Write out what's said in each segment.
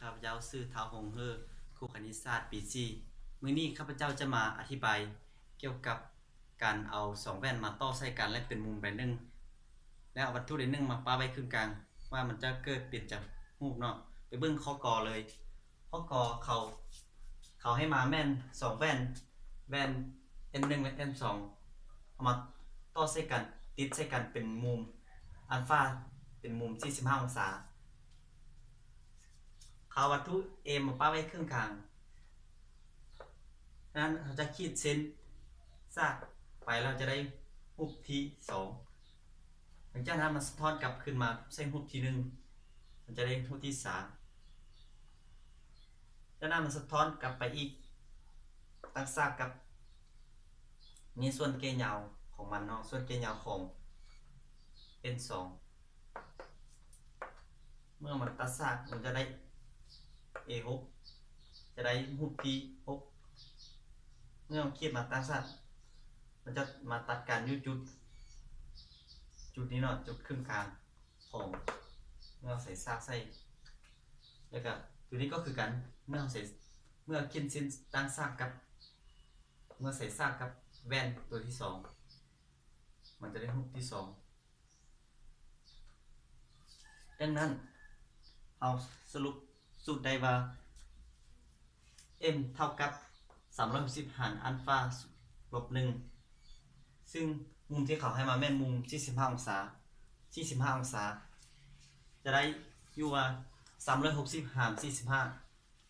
ຂ້າພະເຈົ້າຊື່ ທ້າວ ຫົງເຮີ ຄູຄະນິດສາດປີສີ່. ມື້ນີ້ຂ້າພະເຈົ້າຈະມາອະທິບາຍກ່ຽວກັບການເອົາສອງແວ່ນມາຕໍ່ໃສ່ກັນ ແລະ ເປັນມຸມແບບໜຶ່ງ ແລະ ເອົາວັດຖຸໃດໜຶ່ງມາປະໄວ້ເຄິ່ງກາງ ວ່າມັນຈະເກີດເປັນຈາກຮູບເນາະ. ໄປເບິ່ງຂໍ້ ກ ເລີຍ. ຂໍ້ ກ ເຂົາ ເຂົາໃຫ້ມາແມ່ນສອງແວ່ນ ແວ່ນ ເອັນໜຶ່ງ ແລະ ເອັນສອງ ເອົາມາຕໍ່ໃສ່ກັນ ຕິດໃສ່ກັນເປັນມຸມອັນຟາ ເປັນມຸມສີ່ສິບຫ້າອົງສາ. ເຂົາເອົາວັດຖຸ A ມາປະໄວ້ເຄິ່ງກາງ. ນັ້ນເຮົາຈະຂີດເສັ້ນສາກໄປ ແລ້ວຈະໄດ້ຮູບທີສອງ. ຫຼັງຈາກນັ້ນມັນສະທ້ອນກັບຄືນມາໃສ່ຮູບທີໜຶ່ງ ມັນຈະໄດ້ຮູບທີສາມ. ຈາກນັ້ນມັນສະທ້ອນກັບໄປອີກ ຕັ້ງສາກກັບ ນີ້ສ່ວນແກ່ຍາວຂອງມັນເນາະ ສ່ວນແກ່ຍາວຂອງເອັນສອງ. ເມື່ອມັນຕັດສາກ ມັນຈະໄດ້ເອຫົກ ຈະໄດ້ຮູບທີຫົກ. ເມື່ອມັນຂີດມາຕັ້ງສາກ ມັນຈະມາຕັດກັນຢູ່ຈຸດ ຈຸດນີ້ເນາະ ຈຸດເຄິ່ງກາງຂອງ ເມື່ອເຮົາໃສ່ສາກໃສ່ ແລ້ວກະຕົວນີ້ກໍຄືກັນ ເມື່ອເຮົາໃສ່ ເມື່ອຂີດເສັ້ນຕັ້ງສາກກັບ ເມື່ອໃສ່ສາກກັບແວ່ນຕົວທີສອງ ມັນຈະໄດ້ຮູບທີສອງ. ດັ່ງນັ້ນ ເຮົາສະຫຼຸບສູດໄດ້ວ່າ M ເທົ່າກັບສາມຮ້ອຍຫົກສິບຫານອັນຟາລົບໜຶ່ງ ຊຶ່ງມຸມທີ່ເຂົາໃຫ້ມາແມ່ນມຸມສີ່ສິບຫ້າອົງສາ ສີ່ສິບຫ້າອົງສາ ຈະໄດ້ຢູ່ວ່າສາມຮ້ອຍຫົກສິບຫານສີ່ສິບຫ້າ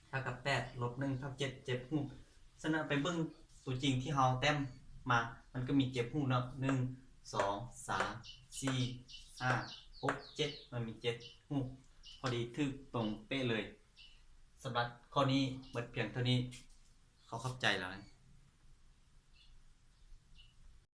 ເທົ່າກັບແປດ ລົບໜຶ່ງ ເທົ່າເຈັດ ເຈັດຮູບ. ສະນັ້ນໄປເບິ່ງຕົວຈິງທີ່ເຮົາແຕ້ມມາ ມັນກໍມີເຈັດຮູບເນາະ ໜຶ່ງ ສອງ ສາມ ສີ່ ຫ້າ ຫົກ ເຈັດ ມັນມີເຈັດຮູບ ພໍດີຖືກຕົງເປະເລີຍ. ສຳລັບຂໍ້ນີ້ໝົດພຽງເທົ່ານີ້ ຂໍຂອບໃຈຫຼາຍ.